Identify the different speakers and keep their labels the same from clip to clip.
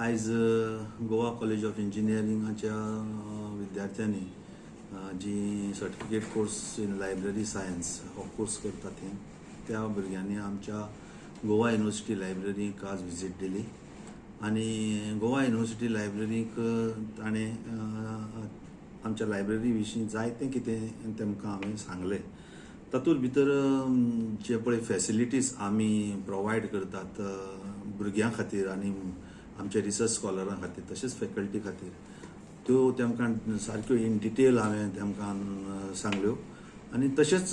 Speaker 1: आयज Goa college of इंजिनियरिंगाच्या विद्यार्थ्यांनी जी Certificate Course in Library Science हो कोर्स करता थंय, त्या भुरग्यांनी आमच्या गोवा युनिवर्सिटी लायब्ररीक आज विजीट दिली आनी गोवा युनिवर्सिटी लायब्ररीक ताणें आमच्या लायब्ररी विशीं जायतें कितें तेमकां हांवें सांगलें. तातूंत भितर जे पळय फॅसिलिटीज आमी प्रोवायड करतात भुरग्यां खातीर आनी आमच्या रिसर्च स्कॉलरां खातीर तशेंच फॅकल्टी खातीर, त्यो तेमकां सारक्यो इन डिटेल हांवें तेमकां सांगल्यो. आनी तशेंच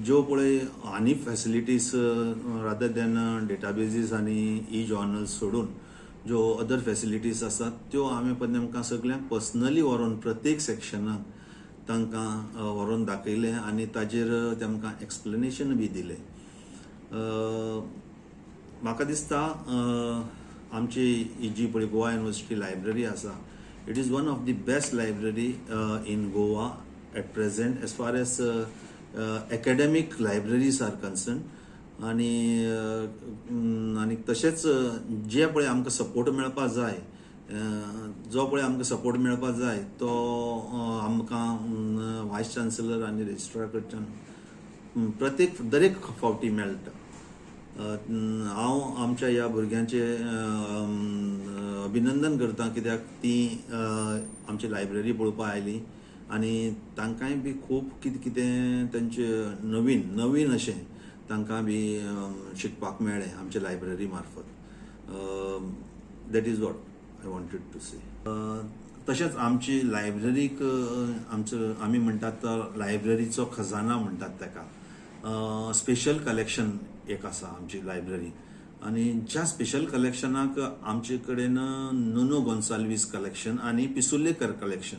Speaker 1: ज्यो पळय आनी फॅसिलिटीज, रादर दॅन डेटाबेजीस आनी ई जॉर्नल्स सोडून ज्यो अदर फॅसिलिटीज आसात, त्यो हांवें पण तेमकां सगल्यांक पर्सनली व्हरोन प्रत्येक सेक्शनाक तांकां व्हरोन दाखयलें आनी ताजेर तेमकां एक्सप्लेनेशन बी दिलें. म्हाका दिसता आमची ही जी पळय गोवा युनिवर्सिटी लायब्ररी आसा, it is one of the best library in Goa at present as far as academic libraries are concerned. आनी तशेंच जे पळय आमकां सपोर्ट मेळपा जाय, जो पळय आमकां सपोर्ट मेळपा जाय, तो आमकां वायस चान्सलर आनी रजिस्ट्रार कडच्यान प्रत्येक दरेक फावटी मेळटा. हांव आमच्या ह्या भुरग्यांचे अभिनंदन करता, कित्याक ती आमची लायब्ररी पळोवपाक आयली आनी तांकांय बी खूब कितें कितें तेंचे नवीन नवीन अशें तांकां बी शिकपाक मेळ्ळें आमच्या लायब्ररी मार्फत. That is what I wanted to say. तशेंच आमची लायब्ररीक आमचो आमी म्हणटात लायब्ररीचो खजाना म्हणटात ताका, स्पेशल कलेक्शन एक आसा आमची लायब्ररी. आनी ज्या स्पेशल कलेक्शनाक आमचे कडेन नुनो गोन्साल्वीस कलेक्शन आनी पिसुर्लेकर कलेक्शन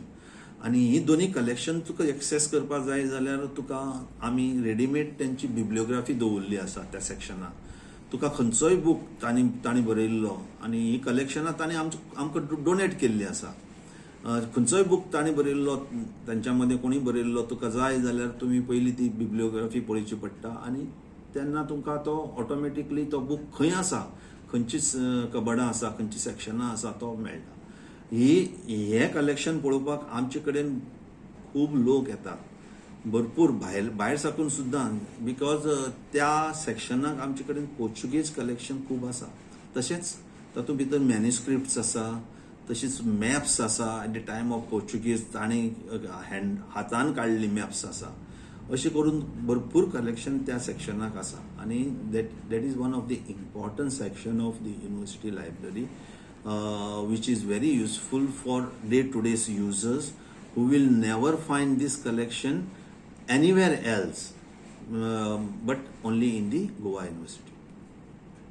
Speaker 1: आनी ही दोनी कलेक्शन तुका एक्सेस करपाक जाय जाल्यार तुका आमी रेडीमेड तेंची बिब्लियोग्राफी दवरली आसा. त्या सेक्शनाक तुका खंयचोय बूक तांणी बरयल्लो आनी ही कलेक्शनां तांणी आमकां डोनेट केल्ली आसा. खंयचोय बूक तांणी बरयल्लो, तांच्या मदीं कोणूय बरयल्लो तुका जाय जाल्यार तुमी पयलीं ती बिब्लियोग्राफी पळोवची पडटा आनी तेन्ना तुमकां तो ऑटोमॅटिकली तो बूक खंय आसा, खंयची कबडां आसा, खंयची सेक्शनां आसा, तो मेळटा. ही हें कलेक्शन पळोवपाक आमचे कडेन खूब लोक येतात, भरपूर भायर भायर साकून सुद्दां, because त्या सेक्शनाक आमचे कडेन पोर्चुगीज कलेक्शन खूब आसा. तशेंच तातूंत भितर मॅन्युस्क्रिप्ट्स आसा, तशीच मॅप्स आसा, at the time of Portuguese तांणी हँड हातान काडल्ली मॅप्स आसा. अशें करून भरपूर कलेक्शन त्या सेक्शनाक आसा आनी that is one of the important section of the university library, which is very useful for day to day's users who will never find this collection anywhere else but only in the Goa University.